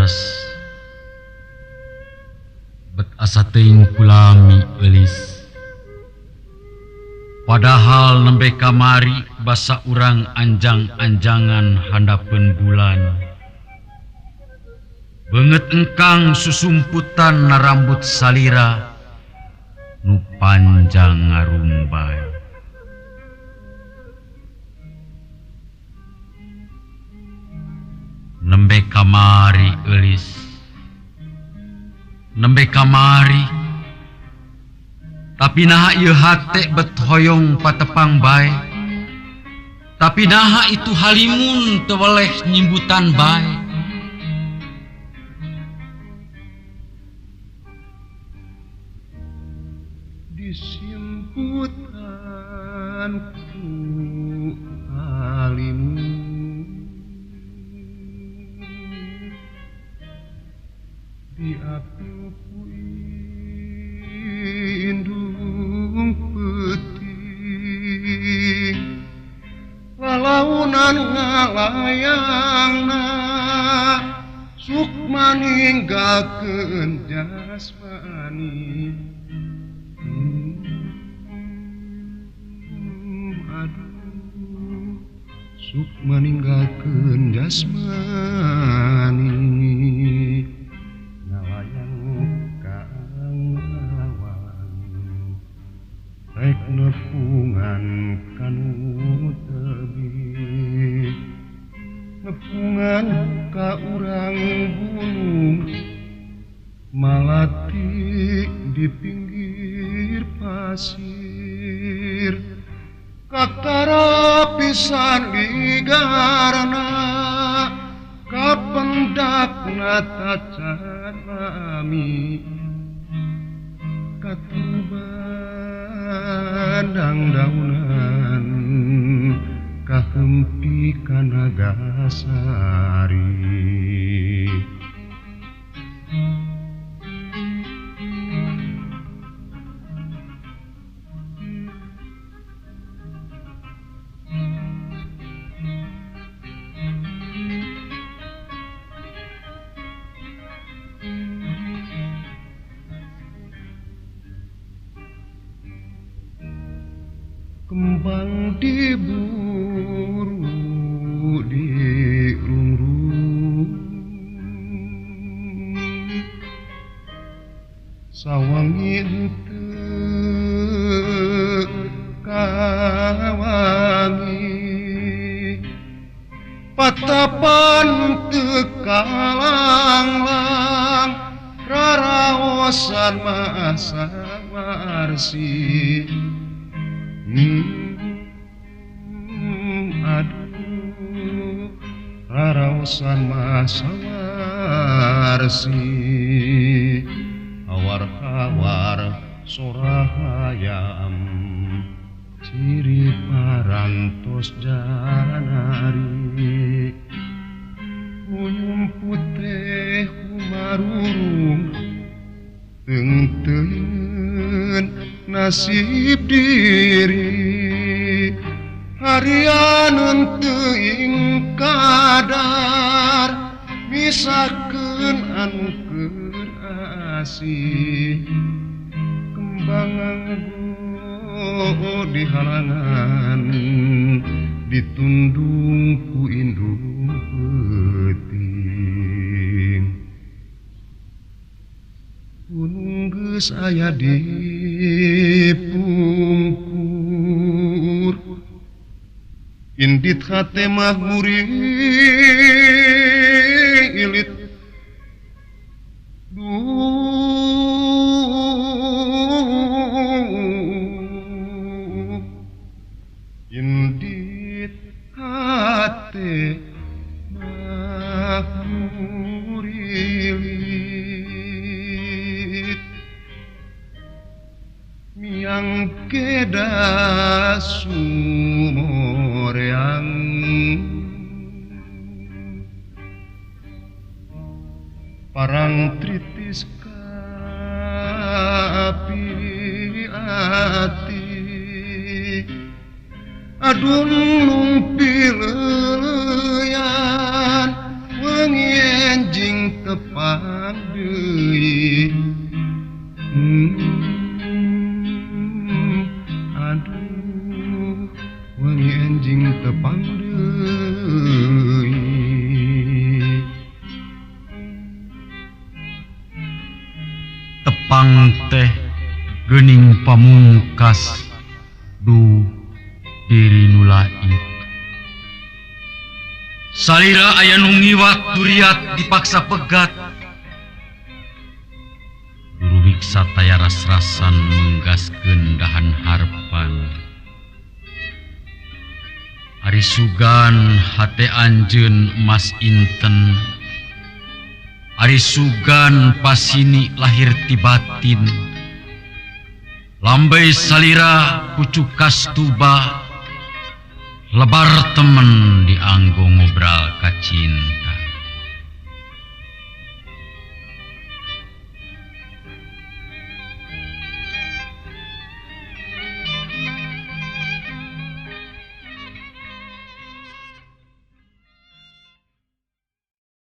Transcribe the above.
leres. Bet asa teuing kulami eulis. Padahal nembe kamari basa urang anjang-anjangan handapeun bulan. Beungeut engkang susumputan na rambut salira nu panjang ngarumbay. Nembe kamari eulis. Nembe kamari. Tapi naha ieu hate bet hoyong patepang bae. Tapi naha itu halimun teu weleh nyimbutan bae. Disimputan ku halimun diapil ku indung peuting lalaunan ngalayangna sukma ninggalkeun jasmani. Aduh, sukma ninggalkeun jasmani ngalayang ka awan rek nepungan kanu tebih nepungan ka urang gunung malati di pinggir pasir kakara pisan ligarna kapendakna tacan lami katubandang daunan kahempi kana gasari. Kembang diburu dirungrung sawangi henteu kawangi patapan teu kalanglang raraosan masa warsi. Aduh, raraosan masa warsi hawar-hawar sorahayam ciri parantos janari uyum putih humarurung teungteuyeun nasib diri harian teuing kadar misakeun anu keur asih kembang anggo di halangan ditundung ku indung peuting gunung geus aya di pungkur indit hate mah murilit duh indit hate mah murilit miang keda sumoreang parang tritis kapi ati adun lumpi leuleyan wengi Enjing tepang deui. Aduh wengi enjing tepang deui. Tepang teh geuning pamungkas du diri nu laib. Salira aya nu ngiwat duriat dipaksa pegat. Duruwiksa taya ras-rasan menggaskeun dahan harpan. Ari sugan hate anjeun emas inten. Ari sugan pasini lahir ti batin. Lambai salira pucuk kastuba. Lebar temen dianggo ngobral ka cinta.